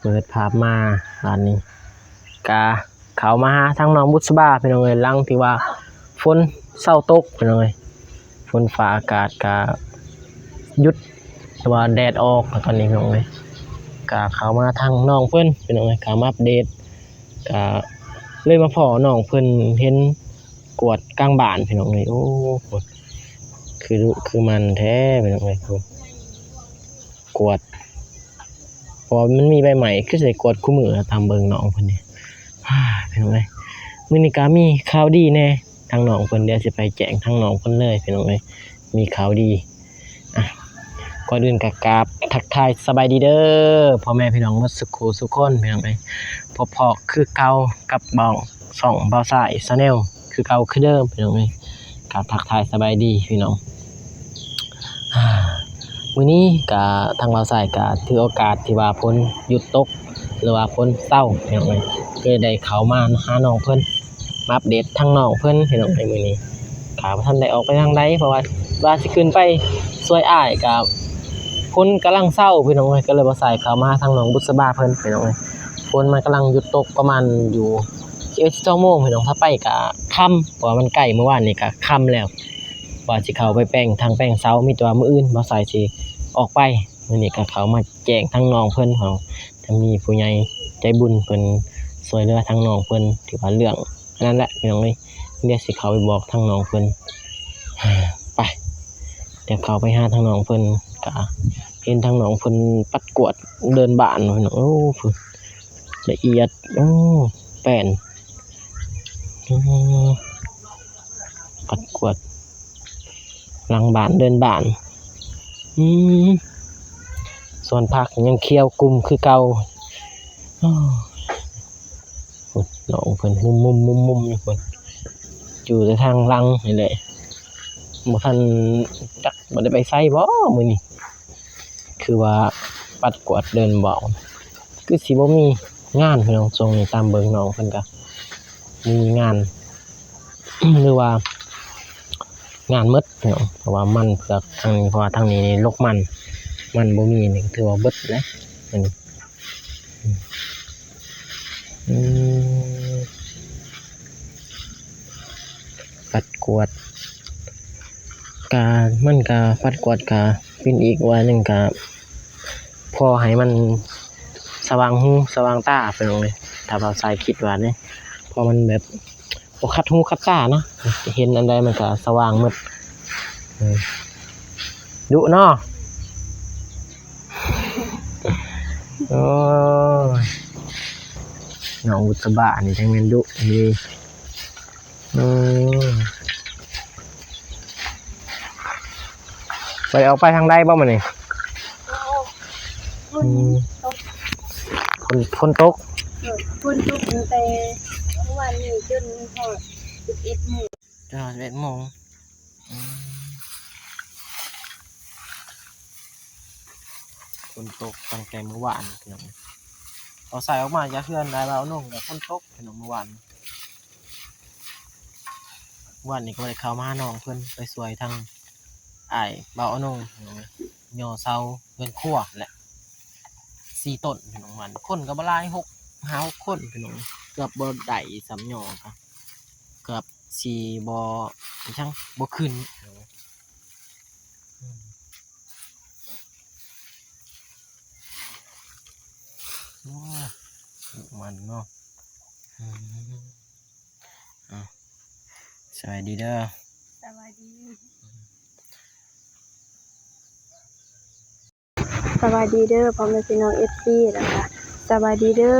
ເປີດພາບມາບາດນີ້ ກະເຂົ້າມາຫາທາງໜອງບຸດສະບາພີ່ນ້ອງເອີຍ ຫຼັງທີ່ວ່າຝົນເຊົາຕົກພີ່ນ້ອງເອີຍ ຝົນຟ້າອາກາດກະຢຸດ ແຕ່ວ່າແດດອອກຕອນນີ້ພີ່ນ້ອງເອີຍ ກະເຂົ້າມາທາງນ້ອງເພິ່ນພີ່ນ້ອງເອີຍ ກະມາອັບເດດ ກະເລີຍມາພໍ້ນ້ອງເພິ່ນ ເຫັນກວດກາງບ້ານພີ່ນ້ອງເອີຍ ໂອ້ ຄືດຸຄືໝັ່ນແທ້ພີ່ນ້ອງເອີຍ ກວດ ເພາະວ່າມັນມີໃບໃໝ່ ຄືຊິໄດ້ກວດຄູ່ມື້ ຕາມເບິ່ງນ້ອງເພິ່ນນີ້ ພີ່ນ້ອງເອີຍ ມື້ນີ້ກະມີຂ່າວດີແດ່ ທາງນ້ອງເພິ່ນ ດຽວຊິໄປແຈ້ງທາງນ້ອງເພິ່ນເລີຍພີ່ນ້ອງເອີຍ ມີຂ່າວດີ ອ່ະ ກ່ອນອື່ນກະກາບທັກທາຍສະບາຍດີເດີ ພໍ່ແມ່ພີ່ນ້ອງໝົດສຸຂູສຸຄົນພີ່ນ້ອງເອີຍ ພົບພໍ້ຄືເກົ່າກັບບ່ອງ ຊ່ອງບ່າວຊາຍ Channel ຄືເກົ່າຄືເດີມພີ່ນ້ອງເອີຍ ກະທັກທາຍສະບາຍດີພີ່ນ້ອງ ມື້ນີ້ກະທາງບ່າວຊາຍກະຖືໂອກາດທີ່ວ່າຝົນຢຸດຕົກ ຫຼືວ່າຝົນເຊົາພີ່ນ້ອງເອີຍ ກໍເລີຍໄດ້ເຂົ້າມາຫານ້ອງເພິ່ນ ມາອັບເດດທາງນ້ອງເພິ່ນພີ່ນ້ອງເອີຍ ມື້ນີ້ກະບໍ່ທັນໄດ້ອອກໄປທາງໃດ ເພາະວ່າ ວ່າຊິຂຶ້ນໄປຊ່ວຍອ້າຍ ກະຝົນກຳລັງເຊົາພີ່ນ້ອງເອີຍ ກໍເລີຍບໍ່ສາຍເຂົ້າມາຫາທາງນ້ອງບຸດສະບາເພິ່ນພີ່ນ້ອງເອີຍ ຝົນມັນກຳລັງຢຸດຕົກປະມານຢູ່ສິບເອັດ ສິບສອງໂມງພີ່ນ້ອງ ຖ້າໄປກະຄ່ຳ ເພາະວ່າມັນໃກ້ ມື້ວານນີ້ກະຄ່ຳແລ້ວ ວ່າຊິເຂົ້າໄປແປງທາງແປງເສົາ ມີແຕ່ວ່າມື້ອື່ນບ່າວຊາຍຊິອອກໄປ ມື້ນີ້ກະເຂົ້າມາ ແຈ້ງທາງນ້ອງເພິ່ນເຮົາ ທາງມີຜູ້ໃຫຍ່ໃຈບຸນເພິ່ນຊ່ວຍເຫຼືອທາງນ້ອງເພິ່ນ ຖືວ່າເລື່ອງອັນນັ້ນແຫຼະພີ່ນ້ອງເອີຍ ດຽວຊິເຂົ້າໄປບອກທາງນ້ອງເພິ່ນ ໄປ ດຽວເຂົ້າໄປຫາທາງນ້ອງເພິ່ນ ກະເຫັນທາງນ້ອງເພິ່ນປັດກວາດເດີ່ນບ້ານ ໂອ້ ລະອຽດ ໂອ້ ແປ້ນ ໂອ້ ປັດກວາດຫຼັງບ້ານເດີ່ນບ້ານ ອືມ ສວນຜັກຍັງຂຽວກຸ້ມຄືເກົ່າ ໂອ້ ພຸ້ນ ນ້ອງເພິ່ນ ມຸມໆໆໆ ຢູ່ພຸ້ນ ຢູ່ແຕ່ທາງຫຼັງນີ້ແຫຼະ ບໍ່ທັນ ຈັກບໍ່ໄດ້ໄປໃສບໍ່ມື້ນີ້ ຄືວ່າປັດກວາດເດີ່ນບ້ານ ຄືຊິບໍ່ມີງານພີ່ນ້ອງ ຊ່ວງນີ້ຕາມເບິ່ງນ້ອງເພິ່ນກະບໍ່ມີງານ ຫຼືວ່າງານໝົດພີ່ນ້ອງ ເພາະວ່າມັນເຜືອກທາງນີ້ ເພາະວ່າທາງນີ້ນີ້ລົກມັນ ມັນບໍ່ມີນີ້ຖືວ່າເບິດແລ້ວ ອືມ ອືມ ປັດກວາດ ກະ ມັນກະປັດກວາດກະເປັນອີກວ່າໜຶ່ງ ກະພໍໃຫ້ມັນສະຫວ່າງຫູສະຫວ່າງຕາ ພີ່ນ້ອງເອີຍ ຖ້າວ່າສາຍຄິດວ່າເດ້ ເພາະມັນແບບບໍ່ຂັດຫູຂັດຕາເນາະ ເຫັນອັນໃດມັນກະສະຫວ່າງໝົດ ອືມ ດຸເນາະ ໂອ້ຍ ນ້ອງບຸດສະບານີ້ຈັ່ງແມ່ນດຸອີ່ຫຼີ. ອືມ ບໍ່ໄດ້ອອກໄປທາງໃດບໍ່ມື້ນີ້? ອືມ ຝົນ ຝົນຕົກ ເອີ ຝົນຕົກຕັ້ງແຕ່ມື້ວານນີ້ຈົນຮອດສິບເອັດໂມງ ຈົນຮອດສິບເອັດໂມງ ອືມ ຝົນຕົກຕັ້ງແຕ່ມື້ວານພີ່ນ້ອງ ເອົາສາຍອອກມາຈາກເຮືອນອ້າຍບ່າວນົງ ກໍຝົນຕົກພີ່ນ້ອງ ມື້ວານ ວານນີ້ກໍບໍ່ໄດ້ເຂົ້າມາຫານ້ອງເພິ່ນ ໄປຊ່ວຍທາງອ້າຍບ່າວນົງ ຍໍເສົາເຮືອນຄົວແຫຼະ ສີ່ຕົ້ນພີ່ນ້ອງ ວານ ຄົນກໍບໍ່ຫຼາຍ ຫົກ ຫ້າຫົກຄົນພີ່ນ້ອງ ເກືອບບໍ່ໄດ້ຊ້ຳ ຍໍກໍເກືອບຊິບໍ່ ຫຍັງ ບໍ່ຂຶ້ນ ອືມ ໂອ້ ມັນເນາະ ອືມ ເອົາ ສະບາຍດີເດີ ສະບາຍດີ ສະບາຍດີເດີພໍ່ແມ່ພີ່ນ້ອງເອັຟຊີ ແລ້ວກະສະບາຍດີເດີ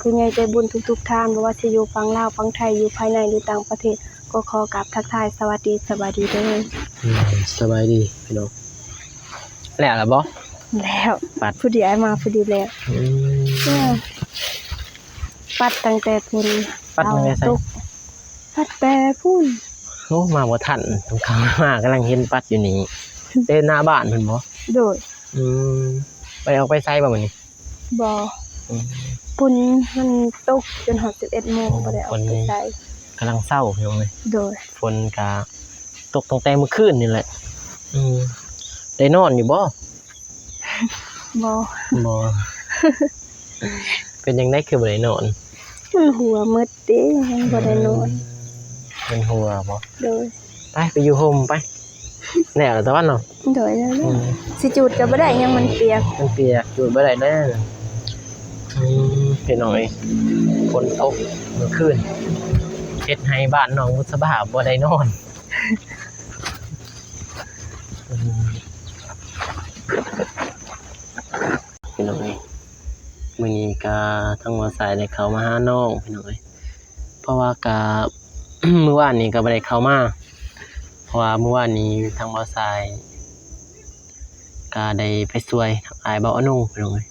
ຜູ້ໃຫຍ່ໃຈບຸນທຸກໆທ່ານ ບໍ່ວ່າຊິຢູ່ຝັ່ງລາວ ຝັ່ງໄທ ຢູ່ພາຍໃນ ຫຼື ຕ່າງປະເທດ ກໍຂໍກາບທັກທາຍສະຫວັດດີ ສະບາຍດີເດີ ອືມ ສະບາຍດີພີ່ນ້ອງ ແລ້ວລະບໍ່? ແລ້ວ ປັດ ພໍດີອ້າຍມາພໍດີແລ້ວ ອືມ ເອີ ປັດຕັ້ງແຕ່ພຸ້ນ ປັດຕັ້ງແຕ່ໃສ? ຕົກ ປັດແຕ່ພຸ້ນ ໂອ້ ມາບໍ່ທັນ ເຂົາມາກຳລັງເຫັນປັດຢູ່ນີ້ ແຕ່ໜ້າບ້ານພຸ້ນບໍ່? ໂດຍ ອືມ ໄປອອກໄປໃສບໍ່ມື້ນີ້? ບໍ່ ອືມ ຝົນມັນຕົກຈົນຮອດສິບເອັດໂມງ ໂອ້ ບໍ່ໄດ້ອອກໄປໃສ ຝົນກຳລັງເຊົາພີ່ນ້ອງເອີຍ ໂດຍ ຝົນກະຕົກຕັ້ງແຕ່ມື້ຄືນນີ້ແຫຼະ ອືມ ໄດ້ນອນຢູ່ບໍ່? ບໍ່ ບໍ່ ເປັນຈັ່ງໃດຄືບໍ່ໄດ້ນອນ? ມັນຫົວໝົດເດ້ ຍັງບໍ່ໄດ້ນອນ. ອືມ ມັນຫົວບໍ? ໂດຍ. ໄປ ໄປຢູ່ຮົ່ມໄປ. ແລ້ວລະຕາວັນເນາະ? ໂດຍ ແລ້ວ ອືມ ຊິຈູດກໍບໍ່ໄດ້ ຍັງມັນປຽກ. ມັນປຽກ ຈູດບໍ່ໄດ້ເດີ້. ອືມ ພີ່ນ້ອງເອີຍ ຝົນຕົກມື້ຄືນ ເຮັດໃຫ້ບ້ານນ້ອງບຸດສະບາບໍ່ໄດ້ນອນ. ອືມ ພີ່ນ້ອງເອີຍ ມື້ນີ້ກະທາງບ່າວສາຍໄດ້ເຂົ້າມາຫານ້ອງ ພີ່ນ້ອງເອີຍ ເພາະວ່າກະ ມື້ວານນີ້ກະບໍ່ໄດ້ເຂົ້າມາ ເພາະວ່າມື້ວານນີ້ທາງບ່າວສາຍກະໄດ້ໄປຊ່ວຍອ້າຍບ່າວອະນົງ ພີ່ນ້ອງເອີຍ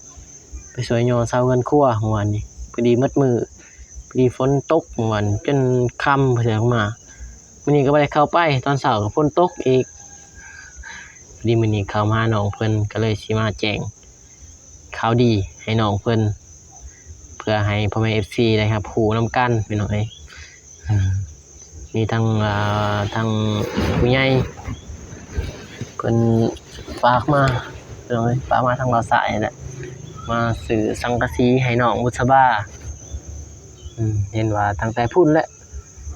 ໄປຊ່ວຍຍໍເສົາເຮືອນຄົວມື້ວານນີ້ ພໍດີໝົດມື້ ພໍດີຝົນຕົກມື້ວານຈົນຄ່ຳເພິ່ນອອກມາ. ມື້ນີ້ກໍບໍ່ໄດ້ເຂົ້າໄປ ຕອນເຊົ້າກໍຝົນຕົກອີກ. ພໍດີມື້ນີ້ເຂົ້າມາຫານ້ອງເພິ່ນ ກໍເລີຍຊິມາແຈ້ງຂ່າວດີໃຫ້ນ້ອງເພິ່ນ ເພື່ອໃຫ້ພໍ່ແມ່ເອັຟຊີໄດ້ຮັບຮູ້ນຳກັນ ພີ່ນ້ອງເອີຍ. ມີທັງ ເອີ ທັງຜູ້ໃຫຍ່ເພິ່ນຝາກມາ ພີ່ນ້ອງເອີຍ ຝາກມາທາງບ່າວສາຍນີ້ແຫຼະ ມາຊື້ສັງກະສີໃຫ້ນ້ອງບຸດສະບາ. ເຫັນວ່າຕັ້ງແຕ່ພຸ້ນແຫຼະ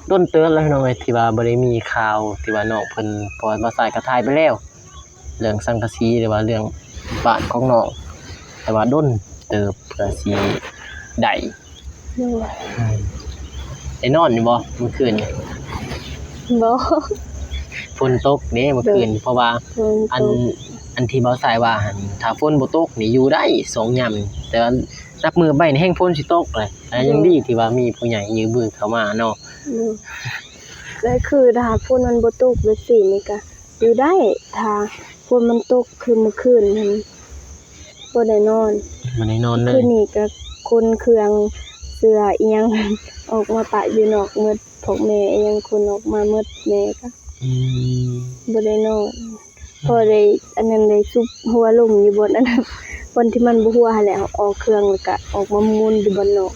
ດົນເຕີບແລ້ວ ພີ່ນ້ອງເອີຍ ທີ່ວ່າບໍ່ໄດ້ມີຂ່າວທີ່ວ່ານ້ອງເພິ່ນ ເພາະວ່າບ່າວສາຍກໍຖ່າຍໄປແລ້ວ ເລື່ອງສັງກະສີ ຫຼືວ່າເລື່ອງບ້ານຂອງນ້ອງ ແຕ່ວ່າດົນເຕີບເພື່ອຊິໄດ້. ໂດຍ. ໄດ້ນອນຢູ່ບໍ່ມື້ຄືນນີ້? ບໍ່. ຝົນຕົກເດ້ມື້ຄືນ ເພາະວ່າ ອັນ ອັນທີ່ບ່າວສາຍວ່າຫັ້ນ ຖ້າຝົນບໍ່ຕົກນີ້ຢູ່ໄດ້ສອງຍາມ ແຕ່ວ່ານັບມື້ໄປນີ້ແຮ່ງຝົນຊິຕົກແຫຼະ. ແຕ່ຍັງດີທີ່ວ່າມີຜູ້ໃຫຍ່ຍື່ນມືເຂົ້າມາເນາະ. ໂດຍ. ແລະ ຄືຖ້າຝົນມັນບໍ່ຕົກແບບຊີ້ນີ້ກະຢູ່ໄດ້ ຖ້າຝົນມັນຕົກຄືມື້ຄືນຫັ້ນບໍ່ໄດ້ນອນ ບໍ່ໄດ້ນອນເລີຍ. ຄືນນີ້ກະຂົນເຄື່ອງເສື້ອອີ່ຫຍັງອອກມາປະຢູ່ນອກໝົດ ພວກແມ່ອີ່ຫຍັງຂົນອອກມາໝົດ ແມ່ກະ ອືມ ບໍ່ໄດ້ນອນ. ພໍໄດ້ອັນນັ້ນ ໄດ້ຊຸບຫົວລົງຢູ່ບ່ອນອັນນັ້ນ ບ່ອນທີ່ມັນບໍ່ຮົ່ວຫັ້ນແຫຼະ ເອົາເຄື່ອງແລ້ວກະອອກມາໝູນຢູ່ບ່ອນນອກ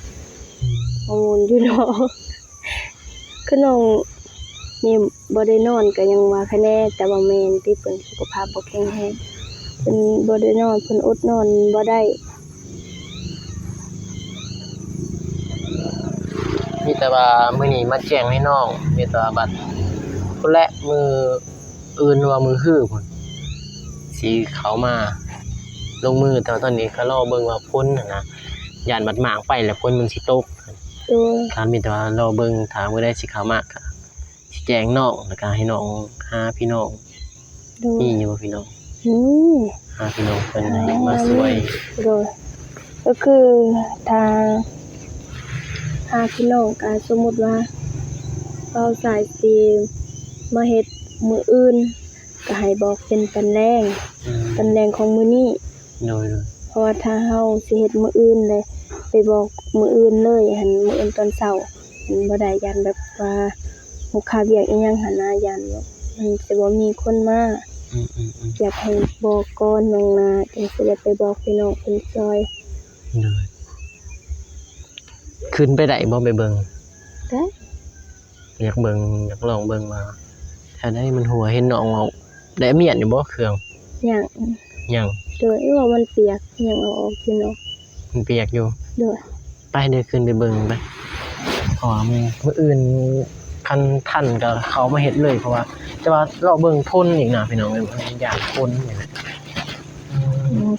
ອືມ ມາໝູນຢູ່ນອກ. ຄືນ້ອງນີ້ບໍ່ໄດ້ນອນກໍຍັງວ່າຄະແນ່ ແຕ່ວ່າແມ່ນຕິເພິ່ນສຸຂະພາບບໍ່ແຂງແຮງ ເພິ່ນບໍ່ໄດ້ນອນ ເພິ່ນອົດນອນບໍ່ໄດ້. ມີແຕ່ວ່າມື້ນີ້ມາແຈ້ງໃຫ້ນ້ອງ ມີແຕ່ວ່າບັດພຸ້ນແຫຼະ ມື້ອື່ນ ຫຼືວ່າມື້ຮືພຸ້ນ ຊິເຂົ້າມາລົງມື ແຕ່ວ່າຕອນນີ້ກໍລໍເບິ່ງວ່າຝົນຫັ້ນນະ ຢ້ານບັດມ້າງໄປແລ້ວຝົນມັນຊິຕົກ. ໂດຍ. ກໍມີແຕ່ວ່າລໍເບິ່ງ ຖ້າມື້ໃດຊິເຂົ້າມາກໍຊິແຈ້ງນ້ອງ ແລ້ວກໍໃຫ້ນ້ອງຫາພີ່ນ້ອງ. ໂດຍ. ມີຢູ່ບໍ່ພີ່ນ້ອງ? ມີ. ຫາພີ່ນ້ອງເພິ່ນໃຫ້ມາຊ່ວຍ. ໂດຍ. ກໍຄືຖ້າຫາພີ່ນ້ອງ ກໍສົມມຸດວ່າເວົ້າສາຍຊິມາເຮັດມື້ອື່ນ ກໍໃຫ້ບອກເປັນຕອນແລງ ອືມ ຕອນແລງຂອງມື້ນີ້. ໂດຍໆ. ເພາະວ່າຖ້າເຮົາຊິເຮັດມື້ອື່ນເລີຍ ໄປບອກມື້ອື່ນເລີຍຫັ້ນ ມື້ອື່ນຕອນເຊົ້າ ມັນບໍ່ໄດ້ ຢ້ານແບບວ່າລູກຄ້າວຽກອີ່ຫຍັງຫັ້ນນະ ຢ້ານມັນຊິບໍ່ມີຄົນມາ. ອືມໆໆ. ຢາກໃຫ້ບອກກ່ອນລ່ວງໜ້າ ຈັ່ງຊິໄດ້ໄປບອກພີ່ນ້ອງເພິ່ນຊ່ອຍ. ໂດຍ. ຂຶ້ນໄປໄດ້ບໍ່ ໄປເບິ່ງ? ໄດ້. ຢາກເບິ່ງ ຢາກລອງເບິ່ງວ່າແຖວໃດມັນຮົ່ວ. ເຫັນນ້ອງເວົ້າໄດ້ມຽນຢູ່ບໍ່ເຄື່ອງ? ຍັງ. ຍັງ. ໂດຍ. ວ່າມັນປຽກ ຍັງເອົາອອກຢູ່ເນາະ. ມັນປຽກຢູ່. ໂດຍ. ໄປເດີ ຂຶ້ນໄປເບິ່ງໄປ ເພາະວ່າມື້ອື່ນຄັນທັນກໍເຂົ້າມາເຮັດເລີຍ ເພາະວ່າ ແຕ່ວ່າລໍເບິ່ງຝົນອີກນະພີ່ນ້ອງເອີຍ ຢ້ານຝົນນີ້ແຫຼະ. ອືມ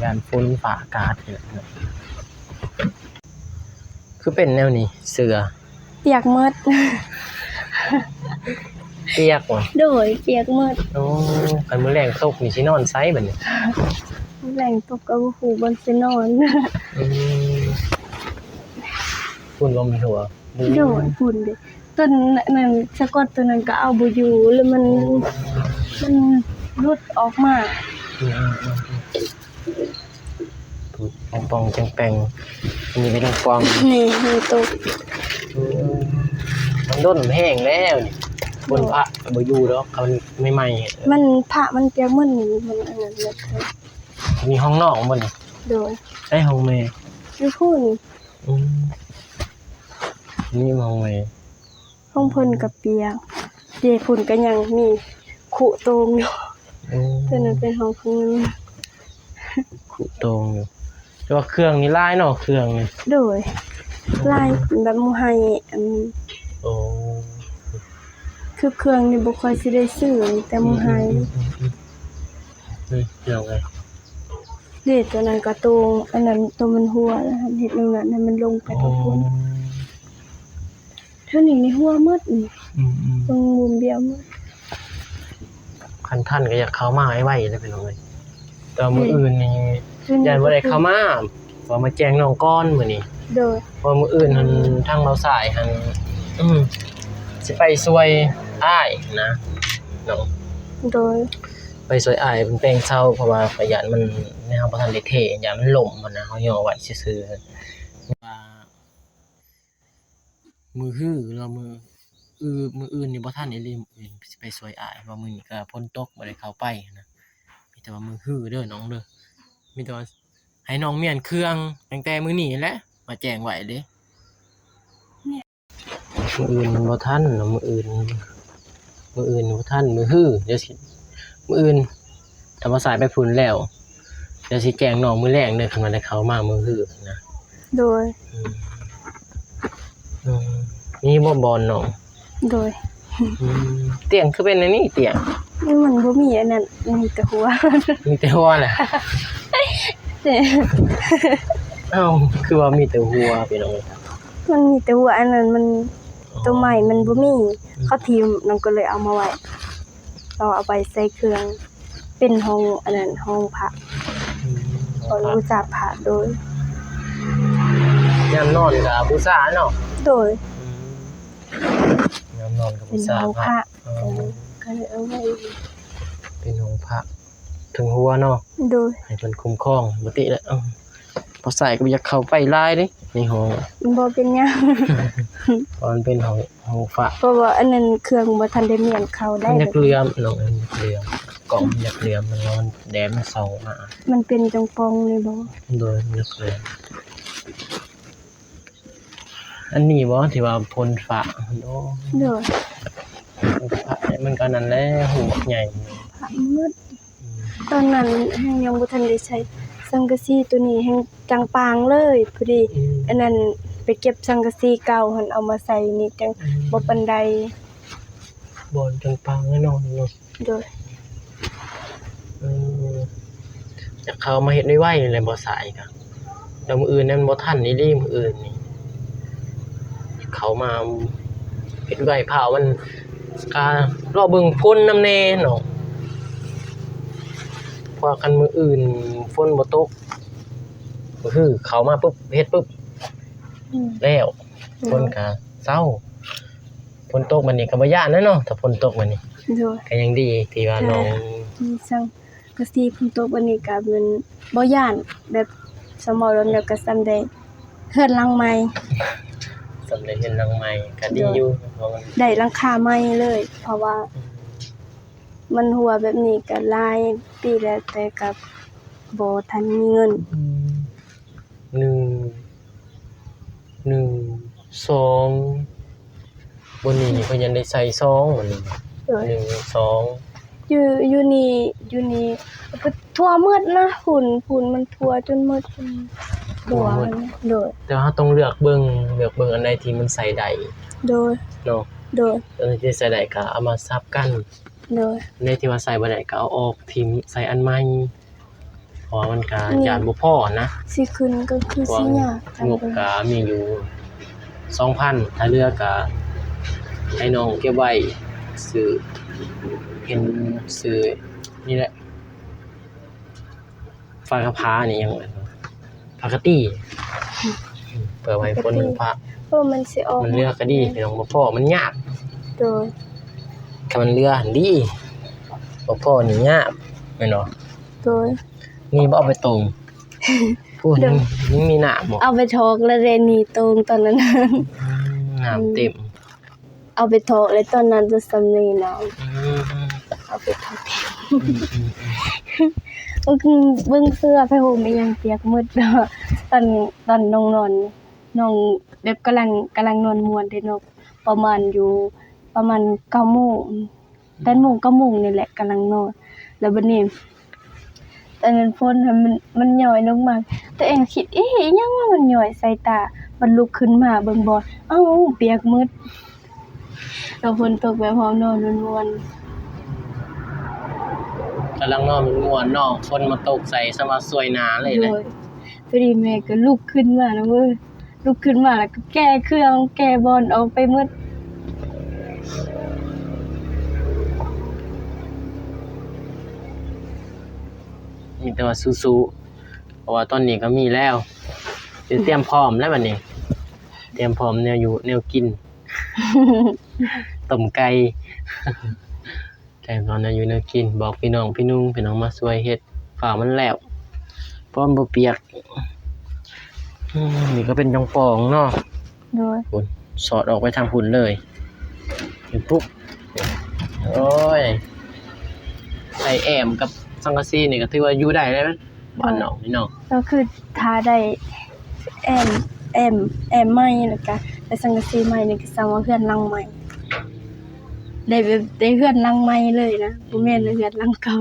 ຢ້ານຝົນຟ້າອາກາດນີ້ແຫຼະ. ຄືເປັນແນວນີ້ ເສື້ອປຽກໝົດ. ປຽກຫວາ? ໂດຍ ປຽກໝົດ. ໂອ້ ຄັນມື້ແລງຕົກນີ້ຊິນອນໃສບັດນີ້? ມື້ແລງຕົກກໍບໍ່ຮູ້ບ່ອນຊິນອນ. ອືມ ພຸ້ນບໍ່ມີຫົວ? ໂດຍ ພຸ້ນເດ້. ຕົ້ນນັ້ນ ສະກອດຕົ້ນນັ້ນກໍເອົາບໍ່ຢູ່ ແລ້ວມັນ ໂອ້ ມັນຫຼຸດອອກມາ. ອືມໆໆ. ປ່ອງໆແປງໆ ອັນນີ້ກໍຍັງປ່ອງ ນີ້ມັນຕົກ. ອືມ ມັນດົນແຮງແລ້ວນີ້ ໂດຍ ຝົນພະບໍ່ຢູ່ດອກ ຄັນໃໝ່ໆ ມັນພະມັນປຽກໝົດນີ້ ມັນອັນນັ້ນໝົດ. ມີຫ້ອງນ້ອງບໍ່ນີ້? ໂດຍ. ໃສຫ້ອງແມ່? ຢູ່ພຸ້ນ. ອືມ ນີ້ຫ້ອງແມ່. ຂອງເພິ່ນກໍປຽກ ເດ ພຸ້ນກໍຍັງມີຄຸໂຕ່ງຢູ່. ໂອ້ ຕົວນັ້ນເປັນຫ້ອງຂອງມັນ ຄຸໂຕ່ງຢູ່. ແຕ່ວ່າເຄື່ອງນີ້ຫຼາຍເນາະ ເຄື່ອງນີ້. ໂດຍ ຫຼາຍ ແບບໝູ່ໄຮ່ ອັນ ໂອ້ ຄືເຄື່ອງນີ້ບໍ່ຄ່ອຍຊິໄດ້ຊື້ ມີແຕ່ໝູ່ໄຮ່. ອືມໆໆ ນີ້ ເລື່ອງໃດ ເດ້ ຕົວນັ້ນກໍໂຕ ອັນນັ້ນໂຕມັນຮົ່ວແລ້ວ ເຮັດແນວນັ້ນໃຫ້ມັນລົງໄປ ໂອ້ ກັບພຸ້ນ. ເທື່ອນີ້ນີ້ຮົ່ວໝົດນີ້. ອືມໆ ເບິ່ງ ບຸ້ມບ້ຽວໝົດ. ຄັນທັນກໍຢາກເຂົ້າມາໄວໆເດ້ພີ່ນ້ອງເອີຍ ແຕ່ມື້ອື່ນນີ້ ຢ້ານບໍ່ໄດ້ເຂົ້າມາ ເພາະວ່າມາແຈ້ງນ້ອງກ່ອນມື້ນີ້. ໂດຍ ເພາະມື້ອື່ນຫັ້ນ ອືມ ທາງເບົາສາຍຫັ້ນ ອືມ ຊິໄປຊ່ວຍອ້າຍນະເນາະ. ໂດຍ ໄປຊ່ວຍອ້າຍເພິ່ນແປງເຊົາ ເພາະວ່າຂ້ອຍຢ້ານມັນ ເຮົາບໍ່ທັນໄດ້ເທ ຢ້ານມັນລົ້ມຫັ້ນນະ ເຮົາຍໍໄວ້ຊື່ໆ ວ່າ ມື້ຮື ຫຼືວ່າມື້ອື່ນ ມື້ອື່ນນີ້ບໍ່ທັນອີ່ຫຼີ ມື້ອື່ນຊິໄປຊ່ວຍອ້າຍ ເພາະວ່າມື້ນີ້ກໍຝົນຕົກ ບໍ່ໄດ້ເຂົ້າໄປນະ. ມີແຕ່ວ່າມື້ຮືເດີນ້ອງເດີ ມີແຕ່ວ່າໃຫ້ນ້ອງມ້ຽນເຄື່ອງຕັ້ງແຕ່ມື້ນີ້ແຫຼະ ມາແຈ້ງໄວ້ເດ້. ມື້ອື່ນບໍ່ທັນເນາະ ມື້ອື່ນ ມື້ອື່ນບໍ່ທັນ ມື້ຮື ດຽວຊິ ມື້ອື່ນ ທຳມະຊາດໄປພຸ້ນແລ້ວ ດຽວຊິແຈ້ງນ້ອງມື້ແລງເດີ ຄັນວ່າໄດ້ເຂົ້າມາມື້ຮືນະ. ໂດຍ ອືມ ອືມ ມີບໍ່ບ່ອນນ້ອງ? ໂດຍ ອືມ ຕຽງຄືເປັນແນວນີ້ຕຽງ? ມັນບໍ່ມີອັນນັ້ນ ມີແຕ່ຫົວ ມີແຕ່ຫົວແຫຼະ. ເອົ້າ ຄືວ່າມີແຕ່ຫົວພີ່ນ້ອງ? ມັນມີແຕ່ຫົວ ອັນນັ້ນມັນ ອໍ ໂຕໃໝ່ມັນບໍ່ມີ ອືມ ເຂົາຖິ້ມ ນ້ອງກໍເລີຍເອົາມາໄວ້ ເອົາໄປໃສ່ເຄື່ອງ ເປັນຫ້ອງອັນນັ້ນ ຫ້ອງພະ ອືມ ຫ້ອງພະ ບູຊາພະ. ໂດຍ ຍາມນອນກໍບູຊາເນາະ? ໂດຍ ອືມ ຍາມນອນກໍບູຊາພະ ເປັນຫ້ອງພະ. ອໍ ກໍເລີຍເອົາໄວ້ ເປັນຫ້ອງພະ ເທິງຫົວເນາະ? ໂດຍ ໃຫ້ເພິ່ນຄຸ້ມຄອງ ປົກກະຕິແລ້ວ ບໍ່ໃສ່ກໍບໍ່ຢາກເຂົ້າໄປຫຼາຍເດ້ໃນຫ້ອງ. ບໍ່ເປັນຫຍັງ ເພາະມັນເປັນຫ້ອງ ຫ້ອງພະ ເພາະວ່າອັນນັ້ນເຄື່ອງບໍ່ທັນໄດ້ມ້ຽນເຂົ້າໄດ້. ມັນຢາກເຫຼື້ອມນ້ອງ ມັນຢາກເຫຼື້ອມ ກ້ອງມັນຢາກເຫຼື້ອມ ມັນຮ້ອນ ແດດມັນສ່ອງມາ. ມັນເປັນຈັງປ່ອງນີ້ບໍ່? ໂດຍ ມັນຢາກເຫຼື້ອມ. ອັນນີ້ບໍ່ ທີ່ວ່າໂພນພະ? ໂອ້ ໂດຍ ໂພນພະ ມັນກໍນັ້ນແຫຼະ ຮູບບັກໃຫຍ່ ພະໝົດ. ອືມ ຕອນນັ້ນແຮ່ງຍັງບໍ່ທັນໄດ້ໃຊ້ສັງກະສີ ໂຕນີ້ແຮ່ງຈາງປາງເລີຍ. ພໍດີ ອືມ ອັນນັ້ນໄປເກັບສັງກະສີເກົ່າຫັ້ນ ເອົາມາໃສ່ນີ້ຈັ່ງ ອືມ ບໍ່ປານໃດ ບ່ອນຈັງປາງແນ່ນອນເນາະ. ໂດຍ ເອີ ຢາກເຂົ້າມາເຮັດໄວໆນີ້ແຫຼະ ບໍ່ສາຍກະ ແລ້ວມື້ອື່ນນັ້ນບໍ່ທັນອີ່ຫຼີ ມື້ອື່ນນີ້ເຂົ້າມາເຮັດໄວ ພ້າວມັນກະລໍເບິ່ງຝົນນຳແດ່ເນາະ ເພາະວ່າຄັນມື້ອື່ນຝົນບໍ່ຕົກ ກໍຄືເຂົ້າມາປຶບ ເຮັດປຶບ ອືມ ແລ້ວ ໂດຍ ຝົນກະເຊົາ. ຝົນຕົກບັດນີ້ກໍບໍ່ຢ້ານແລ້ວເນາະ ຖ້າຝົນຕົກບັດນີ້. ໂດຍ ກໍຍັງດີທີ່ວ່ານ້ອງມີສັງກະສີ ຝົນຕົກບັດນີ້ກໍແມ່ນບໍ່ຢ້ານ ແບບສະເໝາະແລ້ວກໍສ່ຳໄດ້ເຮືອນຫຼັງໃໝ່ ສ່ຳໄດ້ເຮືອນຫຼັງໃໝ່ກໍດີຢູ່. ໂດຍ ເພາະມັນໄດ້ຫຼັງຄາໃໝ່ເລີຍ ເພາະວ່າ ອືມ ມັນຮົ່ວແບບນີ້ກໍຫຼາຍປີແລ້ວ ແຕ່ກໍບໍ່ທັນມີເງິນ. ອືມ ໜຶ່ງ ໜຶ່ງ ສອງ ບ່ອນນີ້ເພິ່ນຍັງໄດ້ໃສ່ຊອງ ບ່ອນນີ້ ໂດຍ ໜຶ່ງ ສອງ ຢູ່ ຢູ່ນີ້ ຢູ່ນີ້ກໍທົ່ວໝົດນະ ຝຸ່ນ ຝຸ່ນມັນທົ່ວຈົນໝົດ ທົ່ວໝົດ. ໂດຍ ແຕ່ເຮົາຕ້ອງເລືອກເບິ່ງ ເລືອກເບິ່ງອັນໃດທີ່ມັນໃສ່ໄດ້. ໂດຍ ເນາະ ໂດຍ ອັນໃດທີ່ໃສ່ໄດ້ກໍເອົາມາສັບກັນ. ໂດຍ ໃນທີ່ວ່າໃສ່ບໍ່ໄດ້ກໍເອົາອອກຖິ້ມ ໃສ່ອັນໃໝ່ ເພາະວ່າມັນກະຢ້ານບໍ່ພໍນະ ຊິຂຶ້ນກໍຄືຊິຍາກ ງົບກະມີຢູ່ສອງພັນ ຖ້າເຫຼືອກະໃຫ້ນ້ອງເກັບໄວ້ ຊື້ ເຫັນຊື້ນີ້ແຫຼະ ຝາກະຜານີ້ຫຍັງ ຝາກະຕີ ເພື່ອໄວ້ຝົນພະ ເອີ ມັນຊິອອກ ມັນເຫຼືອກະດີ ພີ່ນ້ອງ ບໍ່ພໍມັນຍາກ. ໂດຍ ຖ້າມັນເຫຼືອຫັ້ນດີ ບໍ່ພໍນີ້ຍາກ ແມ່ນບໍ່? ໂດຍ ນີ້ບໍ່ເອົາໄປຕົ້ມ ໂອ້ ໂດຍ ຍັງ ຍັງມີນ້ຳບໍ່? ເອົາໄປຖອກແລ້ວເດ້ ນີ້ໂຕ່ງຕອນນັ້ນ ອືມ ນ້ຳເຕັມ ເອົາໄປຖອກແລ້ວຕອນນັ້ນຈະສ່ຳນີ້ນະ ອືມ ເອົາໄປຖອກ ອືມໆໆ ເບິ່ງ ເບິ່ງເສື້ອຜ້າຫົ່ມອີ່ຫຍັງປຽກໝົດ ຕອນ ຕອນນ້ອງນອນ ນ້ອງແບບກຳລັງ ກຳລັງນອນມ່ວນເດ້ເນາະ ປະມານຢູ່ ປະມານເກົ້າໂມງ ແປດໂມງ ເກົ້າໂມງນີ້ແຫຼະ ກຳລັງນອນ ແລ້ວບັດນີ້ ອັນນັ້ນຝົນຫັ້ນມັນ ມັນຍ້ອຍລົງມາ ຕົວເອງຄິດ ເອ ອີຫຍັງວະ ມັນຍ້ອຍໃສ່ຕາ ບັດລຸກຂຶ້ນມາເບິ່ງບ່ອນ ເອົ້າ ປຽກໝົດ. ແລ້ວຝົນຕົກແບບເຮົານອນມ່ວນໆ ກຳລັງນອນມ່ວນໆເນາະ ຝົນມາຕົກໃສ່ ສ່ຳວ່າສວຍໜ້າເລີຍແຫຼະ. ໂດຍ ພໍດີແມ່ກໍລຸກຂຶ້ນມານຳເວີຍ ລຸກຂຶ້ນມາແລ້ວກໍແກ່ເຄື່ອງ ແກ່ບ່ອນອອກໄປໝົດ. ມີແຕ່ວ່າສູ້ໆ ເພາະວ່າຕອນນີ້ກໍມີແລ້ວ ຕຽມພ້ອມແລ້ວບັດນີ້ ຕຽມພ້ອມແນວຢູ່ແນວກິນ ຕົ້ມໄກ່ ແຕ່ງເອົາແນວຢູ່ແນວກິນ ບອກພີ່ນ້ອງພີ່ນຸ່ງ ພີ່ນ້ອງມາຊ່ວຍເຮັດ ຟ້າວມັນແລ້ວ ພ້ອມບໍ່ປຽກ. ອືມ ນີ້ກໍເປັນຈອງປ່ອງເນາະ. ໂດຍ ພຸ້ນ ສອດອອກໄປທາງພຸ້ນເລີຍ ເຫັນປຸບ ໂອ້ຍ ໃສ່ແອ້ມກັບສັງກະສີນີ້ກໍຖືວ່າຢູ່ໄດ້ແລ້ວ ບ້ານນອກນີ້ເນາະ ກໍຄືຖ້າໄດ້ແອ້ມ ແອ້ມ ແອ້ມໃໝ່ ແລ້ວກະໄດ້ສັງກະສີໃໝ່ນີ້ ກໍສ່ຳວ່າເຮືອນຫຼັງໃໝ່ ໄດ້ແບບໄດ້ເຮືອນຫຼັງໃໝ່ເລີຍນະ ບໍ່ແມ່ນເຮືອນຫຼັງເກົ່າ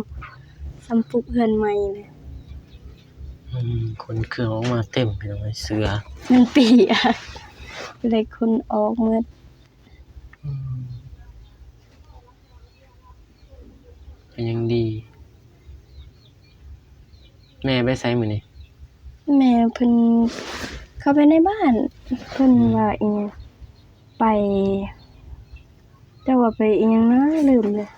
ສ່ຳປຸກເຮືອນໃໝ່ເລີຍ. ອືມ ຂົນເຄື່ອງອອກມາເຕັມ ພີ່ນ້ອງເອີຍ ເສືອ ມັນປຽກ ໄດ້ຂົນອອກໝົດ. ອືມ ກໍຍັງດີ. ແມ່ໄປໃສມື້ນີ້? ແມ່ເພິ່ນເຂົ້າໄປໃນບ້ານ ເພິ່ນ ອືມ ວ່າອີຫຍັງ ໄປ ຈັກວ່າໄປອີຫຍັງນະ ລືມແລ້ວ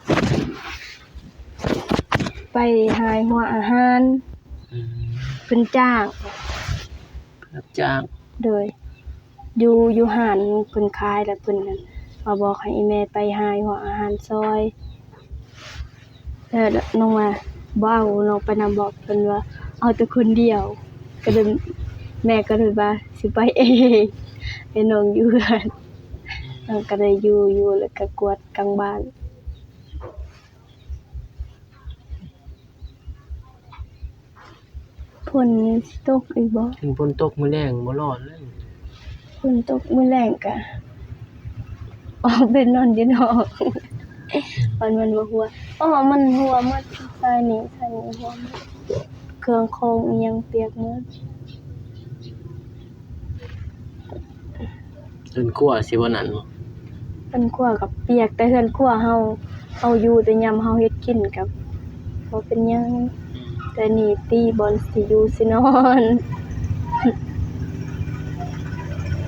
ໄປຫາຍຫົວອາຫານ. ອືມ ເພິ່ນຈ້າງ ຮັບຈ້າງ. ໂດຍ ຢູ່ ຢູ່ຮ້ານເພິ່ນຂາຍ ແລ້ວເພິ່ນນັ້ນມາບອກໃຫ້ອີ່ແມ່ໄປຫາຍຫົວອາຫານຊ່ອຍ ແລ້ວນ້ອງວ່າບໍ່ເອົານ້ອງໄປນຳ ບອກເພິ່ນວ່າເອົາແຕ່ຄົນດຽວ ກໍເລີຍ ແມ່ກໍເລີຍວ່າຊິໄປເອງ ໃຫ້ນ້ອງຢູ່ເຮືອນ ນ້ອງກໍໄດ້ຢູ່ ຢູ່ແລ້ວກໍກວາດກາງບ້ານ. ຝົນຊິຕົກອີກບໍ່? ຄັນຝົນຕົກມື້ແລງບໍ່ລອດເລີຍ. ຝົນຕົກມື້ແລງກະອອກໄປນອນຢູ່ນອກ ມັນ ມັນບໍ່ຮົ່ວ. ອໍ ມັນຮົ່ວໝົດ ຊາຍນີ້ ຊາຍນີ້ຮົ່ວໝົດ ເຄື່ອງຂອງອີ່ຫຍັງປຽກໝົດ. ເຮືອນຄົວຊິບໍ່ນັ້ນບໍ່? ເຮືອນຄົວກໍປຽກ ແຕ່ເຮືອນຄົວເຮົາ ເຮົາຢູ່ແຕ່ຍາມເຮົາເຮັດກິນກໍບໍ່ເປັນຫຍັງ ອືມ ແຕ່ນີ້ຕິບ່ອນຊິຢູ່ຊິນອນ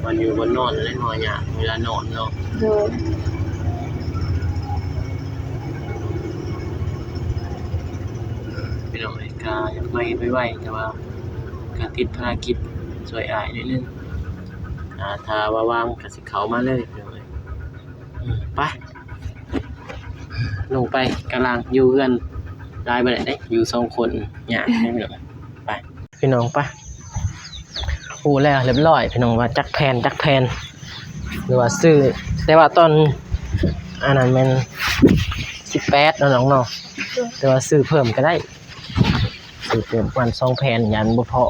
ບ່ອນຢູ່ບ່ອນນອນແຫຼະເນາະ ຍາກເວລານອນເນາະ. ໂດຍ ພີ່ນ້ອງເອີຍ ກະຢາກໄປໄວໆ ແຕ່ວ່າກະຕິດພາລະກິດຊ່ວຍອ້າຍໜ້ອຍໜຶ່ງ ອ່າ ຖ້າວ່າວ່າງ ເຂົ້າມາເລີຍ ອືມ ໄປ ລົງໄປກາງລ່າງ ຢູ່ເຮືອນຫຼາຍບໍ່ໄດ້ເດ້ ຢູ່ສອງຄົນຍາກເດ້ພີ່ນ້ອງ. ໄປ ພີ່ນ້ອງ ໄປ ຮູ້ແລ້ວຮຽບຮ້ອຍພີ່ນ້ອງ ວ່າຈັກແຜ່ນ ຈັກແຜ່ນ ຫຼືວ່າຊື້ ແຕ່ວ່າຕອນອັນນັ້ນແມ່ນສິບແປດເນາະນ້ອງເນາະ ແຕ່ວ່າຊື້ເພີ່ມກໍໄດ້ ຊື້ເພີ່ມປະມານສອງແຜ່ນ ຢ້ານບໍ່ພໍ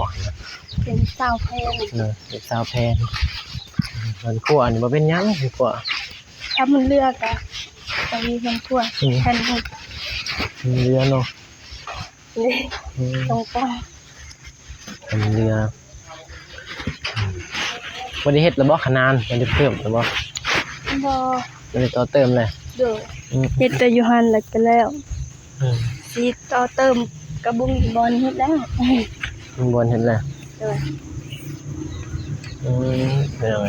ເປັນຊາວແຜ່ນ ເອີ ເປັນຊາວແຜ່ນ. ເຮືອນຄົວນີ້ບໍ່ເປັນຫຍັງ ເຮືອນຄົວ ຖ້າມັນເຫຼືອກະ ກະມີເຮືອນຄົວ ອືມ ແຜ່ນໜຶ່ງ ມັນເຫຼືອເນາະ ນີ້ ອືມ ຕົງກາງ ມັນເຫຼືອ. ບໍ່ໄດ້ເຮັດແລ້ວບໍ່ຂະໜານ? ບໍ່ໄດ້ເພີ່ມແລ້ວບໍ່? ບໍ່ ບໍ່ໄດ້ຕໍ່ເຕີມເລີຍ? ໂດຍ ອືມ ເຮັດແຕ່ຢູ່ຫັ້ນແລ້ວກໍແລ້ວ. ອືມ ຊິຕໍ່ເຕີມກໍບໍ່ມີບ່ອນເຮັດແລ້ວ ບໍ່ມີບ່ອນເຮັດແລ້ວ. ໂດຍ ອືມ ເປັນຫຍັງ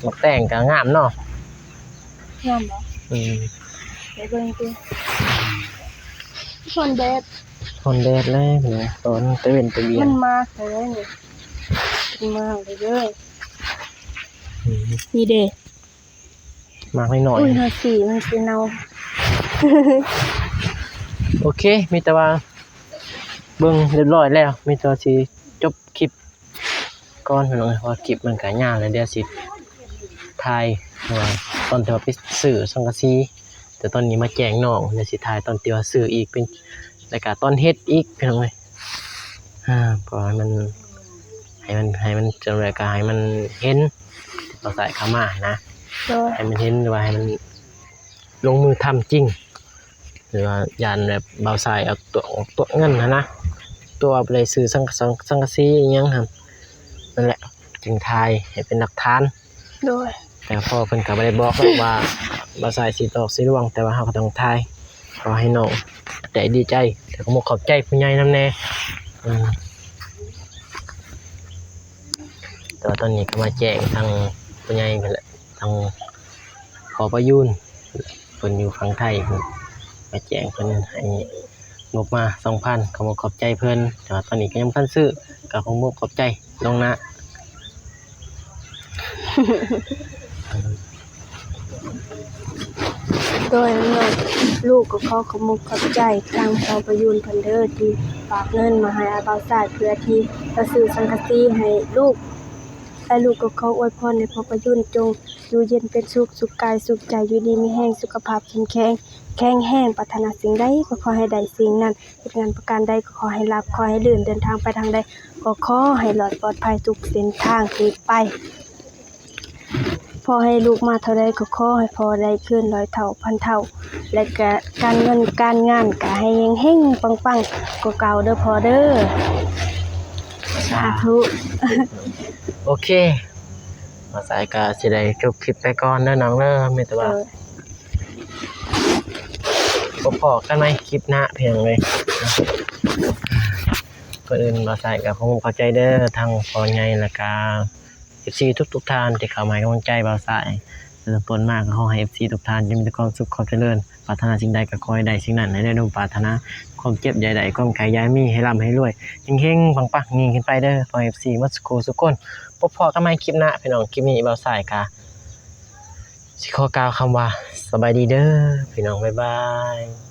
ໝາກແຕງກໍງາມເນາະ. ງາມບໍ່? ອືມ ໄປເບິ່ງຕິ ຮ້ອນແດດ ຮ້ອນແດດແລ້ວ ຕອນຕາເວັນຕາວຽງ ມັນມາກເລີຍນີ້ ເປັນມາກເລີຍເດີ. ອືມ ນີ້ເດ້ ໝາກນ້ອຍໆ ອຸ້ຍ ຫາສີມັນຊິເນົ່າ. ໂອເຄ ມີແຕ່ວ່າເບິ່ງຮຽບຮ້ອຍແລ້ວ ມີແຕ່ວ່າຊິຈົບຄລິບ ກ່ອນພີ່ນ້ອງເອີຍ ເພາະວ່າຄລິບມັນກະຍາວແລ້ວ ດຽວຊິຖ່າຍວ່າຕອນທີ່ວ່າໄປຊື້ສັງກະສີ ແຕ່ຕອນນີ້ມາແຈ້ງນ້ອງ ດຽວຊິຖ່າຍຕອນທີ່ວ່າຊື້ອີກ ເປັນ ແລ້ວກະຕອນເຮັດອີກພີ່ນ້ອງເອີຍ. ເພາະວ່າໃຫ້ມັນ ໃຫ້ມັນ ໃຫ້ມັນ ຈັ່ງໃດກະໃຫ້ມັນເຫັນ ຕໍ່ສາຍເຂົ້າມາຫັ້ນນະ ໂດຍ ໃຫ້ມັນເຫັນ ຫຼືວ່າໃຫ້ມັນລົງມືທຳຈິງ. ຫຼືວ່າຢ້ານແບບບ່າວຊາຍເອົາຕົວະ ຕົວະເງິນຫັ້ນນະ ຕົວະບໍ່ໄດ້ຊື້ສັງ ສັງ ສັງກະສີອີ່ຫຍັງຫັ້ນ ນັ້ນແຫຼະ ຈຶ່ງຖ່າຍໃຫ້ເປັນຫຼັກຖານ. ໂດຍ ແຕ່ພໍ່ເພິ່ນກໍບໍ່ໄດ້ບອກເນາະວ່າບ່າວຊາຍຊິຫຼອກຊິລວງ ແຕ່ວ່າເຮົາກໍຕ້ອງຖ່າຍ ຂໍໃຫ້ນ້ອງໄດ້ດີໃຈ ແລ້ວກໍຂອບໃຈຜູ້ໃຫຍ່ນຳແດ່. ອືມ ແຕ່ວ່າຕອນນີ້ກໍມາແຈ້ງທາງຜູ້ໃຫຍ່ເພິ່ນແຫຼະ ທາງພໍ່ປະຢູນ ເພິ່ນຢູ່ຝັ່ງໄທ ເພິ່ນມາແຈ້ງ ເພິ່ນໃຫ້ງົບມາສອງພັນ ຂອບອົກຂອບໃຈເພິ່ນ ແຕ່ວ່າຕອນນີ້ກໍຍັງບໍ່ທັນຊື້ ກໍຂອບອົກຂອບໃຈລ່ວງໜ້າ. ໂດຍ ລູກກໍຂໍຂອບອົກຂອບໃຈທາງພໍ່ປະຢູນເພິ່ນເດີ ທີ່ຝາກເງິນມາໃຫ້ອ້າຍບ່າວຊາຍ ເພື່ອທີ່ຈະຊື້ສັງກະສີໃຫ້ລູກ ແລະ ລູກກໍຂໍອວຍພອນໃຫ້ພໍ່ປະຍຸນຈົ່ງຢູ່ເຢັນເປັນສຸກ, ສຸກກາຍສຸກໃຈ, ຢູ່ດີມີແຮງ, ສຸຂະພາບເຂັ້ມແຂງ, ແຂງແຮງ, ປາດຖະໜາສິ່ງໃດກໍຂໍໃຫ້ໄດ້ສິ່ງນັ້ນ, ເຮັດງານປະການໃດກໍຂໍໃຫ້ລາບ, ຂໍໃຫ້ລື່ນ, ເດີນທາງໄປທາງໃດກໍຂໍໃຫ້ລອດປອດໄພທຸກເສັ້ນທາງທີ່ໄປ. ພໍ່ໃຫ້ລູກມາເທົ່າໃດກໍຂໍໃຫ້ພໍ່ໄດ້ຄືນຮ້ອຍເທົ່າພັນເທົ່າ, ແລະກະການເງິນການງານກະໃຫ້ເຮັງໆປັງໆກວ່າເກົ່າເດີພໍ່ເດີ. ສາທຸ. ໂອເຄ ບ່າວສາຍກະຊິໄດ້ຈົບຄລິບໄປກ່ອນເດີນ້ອງເດີ, ມີແຕ່ວ່າ ໂດຍ ພົບພໍ້ກັນໃໝ່ຄລິບໜ້າພີ່ນ້ອງເອີຍ. ກ່ອນອື່ນບ່າວສາຍກະຂໍຂອບໃຈເດີ ທັງພໍ່ໃຫຍ່ ແລະກະ ເອັຟຊີທຸກໆທ່ານທີ່ເຂົ້າມາໃຫ້ກຳລັງໃຈບ່າວສາຍ. ເລີ່ມຕົ້ນມາກໍຂໍໃຫ້ເອັຟຊີທຸກທ່ານຈົ່ງມີແຕ່ຄວາມສຸກຄວາມຈະເລີນ, ປາດຖະໜາສິ່ງໃດກໍຂໍໃຫ້ໄດ້ສິ່ງນັ້ນ, ໃຫ້ໄດ້ສົມປາດຖະໜາ, ຄວາມເຈັບຢ່າໄດ້, ຄວາມໄຂ້ຢ່າມີ, ໃຫ້ລ່ຳໃຫ້ລວຍ, ເຮັງໆປັງໆຍິ່ງຂຶ້ນໄປເດີພໍ່ເອັຟຊີໝົດສູ່ຄູ່ສູ່ຄົນ. ພົບພໍ້ກັນໃໝ່ຄລິບໜ້າພີ່ນ້ອງ, ຄລິບນີ້ບ່າວສາຍກະຊິຂໍກ່າວຄຳວ່າ ສະບາຍດີເດີພີ່ນ້ອງ, ບາຍບາຍ.